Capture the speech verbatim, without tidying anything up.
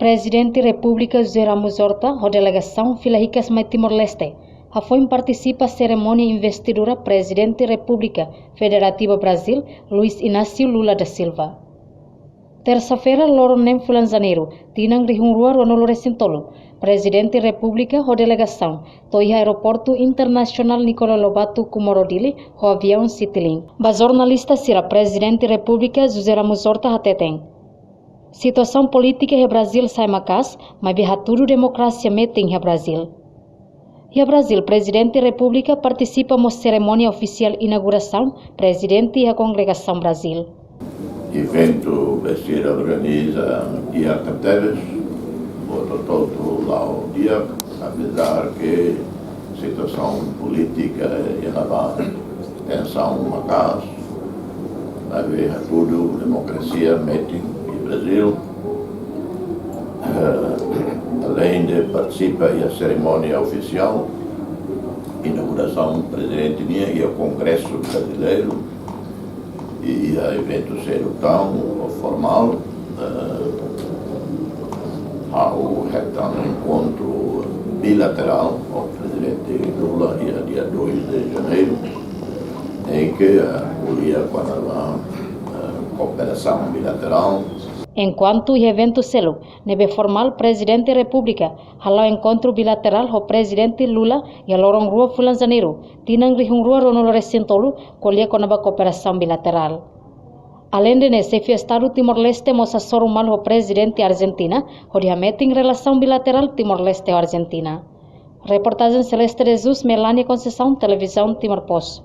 Prezidente Repúblika José Ramos Horta ho delegasaun fila hikas mai Timor-Leste hafoin partisipa serimónia investidura Prezidente Repúblika Federativa Brazil, Luiz Inácio Lula da Silva. Tersa-feira, loron neen fulan Janeiru, tinan rihun rua ruanulu resin tolu, Prezidente Repúblika ho delegasaun to'o iha Aeroportu Internasionál Nicolau Lobato Comoro Dili ho aviaun Citilink. Ba jornalista sira, Prezidente Repúblika José Ramos Horta hateten, situasaun polítika iha Brazil sa'e maka'as, maibé hatudu demokrasia metin iha Brazil. Iha Brazil, Prezidente Repúblika partisipa mós serimónia ofisiál inaugurasaun Prezidente iha kongregasaun Brazil. Eventu besira organiza di'ak tebes, buat hotu-hotu la'o di'ak, apezar ke situasaun polítika iha ne'ebá tensaun maka'as, maibé hatudu demokrasia metin iha Brazil. Eh, além de partisipa iha serimónia ofisiál inaugurasaun Prezidente nian iha Kongresu Brasileiru, i iha eventu seluk tan formál, eh, ha'u hetan enkontru bilaterál ho Prezidente Lula iha dia dois de Janeiru, em que, eh, ko'alia kona-ba, eh, kooperasaun bilaterál. Enkuantu iha eventu seluk ne'ebé formál, Prezidente Repúblika hala'o enkontru bilaterál ho Prezidente Lula iha loron rua fulan Janeiru, tinan rihun rua ruanulu resin tolu, ko'alia kona-ba kooperasaun bilaterál. Alende ne'e, Xefe Estadu Timor-Leste mós hasoru malu ho Prezidente Arjentina hodi hametin relasaun bilaterál Timor-Leste ho Arjentina. Reportajen Celeste de Jesus, Melania Conceição, Televizaun Timor Post.